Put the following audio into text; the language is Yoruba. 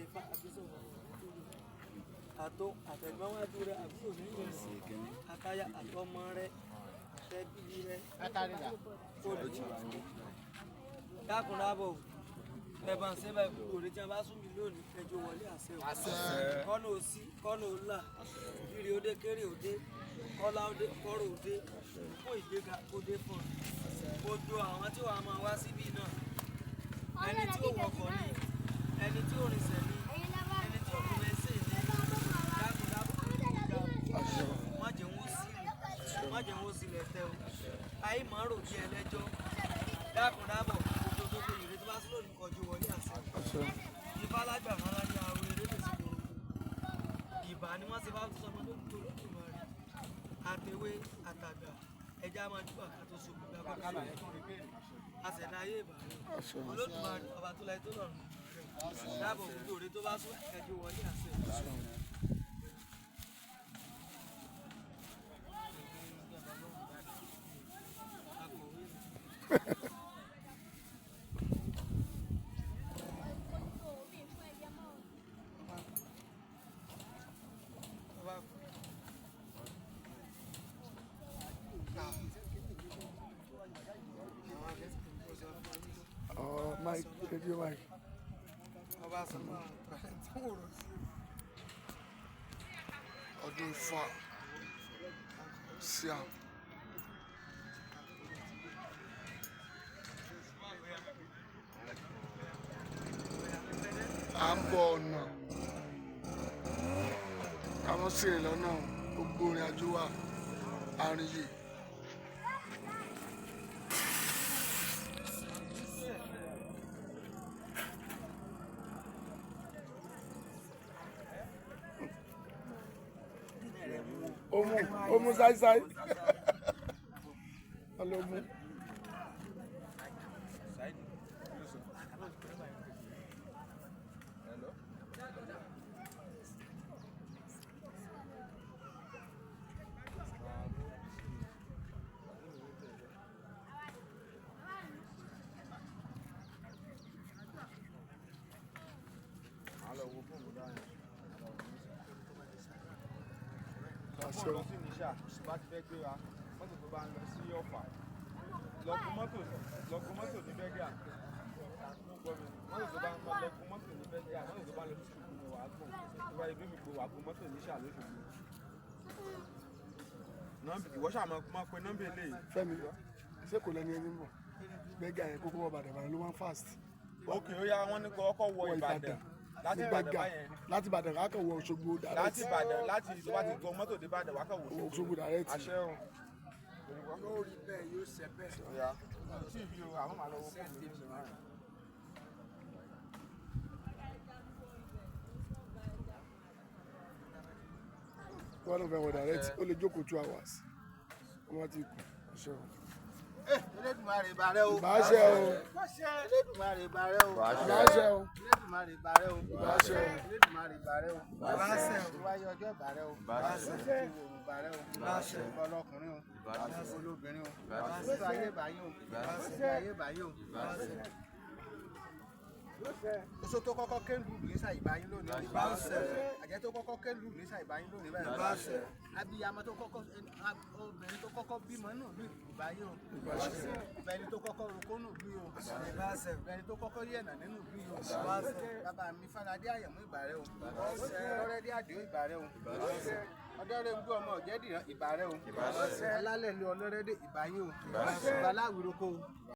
Ifá àbísọ̀rọ̀ àtọ àtẹ̀gbọ́nwájú rẹ, àbúrò lẹ́yìn rẹ, àtaya àtọmọ rẹ, àtẹbí rẹ, olùdí dákun dábọ̀ ẹ̀bọ̀n sẹ́bà ìkúrò rẹ tí a bá sún mi lónìí, ẹjọ́ wọlé àṣẹ o. Kọ́nà òsì, kọ́nà òlà, kiri òde, kéré òde, kọ́lá òde, kọ́rọ̀ òde, fún ìgbéga òde, fún gbogbo àwọn tí wàá máa wá síbí náà, ẹni tí ó wọkọ̀ ni, ẹni tí ó rìnsẹ̀ ni, ẹni tí ó kún ẹsẹ̀ ni, dákun dábọ̀, ìgbéga, má jẹ́ wọ́n sí, má jẹ́ wọ́n sílẹ̀ tẹ́ o. Ayé máa rò bí ẹlẹ́jọ́. Dákun dábọ̀, gbogbo gbogbo ìrètí bá sí lónìí, kọjú wọlé àṣẹ. Ifá lágbàrá ńlá ní aró eré lè sí gbòòrò. Ìbà ni wọ́n ṣe bá sọmọ lójú Olódùmarè. Àtẹwé àtàgbà, ẹja máa júbà ká tó so gbogbo agbára àṣẹdá ayé. Ìbà rẹ Olódùmarè, ọba tó láyé tó lọ́run. Dáàbò, gbogbo òre tó bá sún, ẹjọ́ wọlé àṣẹ. Akọ̀wé mi. Ọba Oh, mic, radio mic. Ọba sọmọ tí wọ́n rò sí. Ọdún Ifá sí à. À ń bọ̀ ọ̀nà. Káwọn sì rìn lọ́nà gbogbo ìrìn àjò wa àrùn yìí. Ó mú sáísáí. Ọlọ́mú. Àṣẹ lọ sí níṣà bá ti fẹ́ gbéra, mọ́tò tó bá ń lọ sí Ọ̀fà, lọ́gùn mọ́tò, lọ́gùn mọ́tò ní Bẹ́gà. Mọ́tò tó bá ń lọ, lọ́gùn mọ́tò ní Bẹ́gà. Mọ́tò tó bá ń lọ sí Ṣògbó ni wàá gùn. Tó bá yẹ bí mi pé wàá gùn mọ́tò níṣà lóṣogbo. Nọ́mbà ìwọ ṣáà máa pe nọ́mbà eléyìí. Fẹ́mi, ṣé kò lẹ́ni ẹni mọ̀? Gbẹ́gà yẹn kókó wọ Ìbàdàn, Ìbàdàn ló máa ń fast. Ok, ó yá, wọ́n ní kó ọkọ̀ wọ Wọ Ìbàdàn Ìbàdàn. láti Ní Ìbàdàn Gbàgà. báyẹn. Láti Ìbàdàn ká kàn wọ Òṣogbo direct. Láti Ìbàdàn, láti tó bá ti gbọ́ mọ́tò dé Ìbàdàn, wàá kàn wọ Wọ Òṣogbo direct. Àṣẹ o. Yóò rí bẹ́ẹ̀, yóò ṣẹ bẹ́ẹ̀. Ó yá, tí ìbí o, àwọn máa lọ wọ fóònù mi. Wọ́n náà fẹ́ wọ direct, ó lè jókòó 2 hours. Wọ́n ti kù. Àṣẹ o. Elédùmarè bàrẹ́ o. Ìbáṣẹ o. Elédùmarè bàrẹ́ o. Ìbáṣẹ o. Elédùmarè bàrẹ́ o. Ìbáṣẹ o. Elédùmarè bàrẹ́ o. Ìwáyé ọjọ́ bàrẹ́ o. Ìwòrùn bàrẹ́ o. Ọlọkùnrin o. Olóbìnrin o. Lóṣù ayé báyìí o. Lóṣù ayé báyìí o. Oṣó tó kọ́kọ́ kéńdù ní ṣàìbáyín lónìí. Àjẹ́ tó kọ́kọ́ kéńdù ní ṣàìbáyín lónìí báyìí. Abiyamọ tó kọ́kọ́, obìnrin tó kọ́kọ́ bímọ nù lù ìbáyé o. Ìbẹni tó kọ́kọ́ roko nù lù o. Ìbẹni tó kọ́kọ́ yẹ̀nà nínú lù o. Bàbá mi Fáládé Àyànmú, ìbàrẹ̀ o. Ọlọ́rẹ́dẹ́ Àdìó, ìbàrẹ̀ o. Ọdọ́rẹ́ ń gbé ọmọ ọ̀jẹ́dìran, ìbàrẹ̀ o. Alálẹ̀ lu ọlọ́rẹ́dẹ́, ìbáyé o. Ìbáláwìroko o.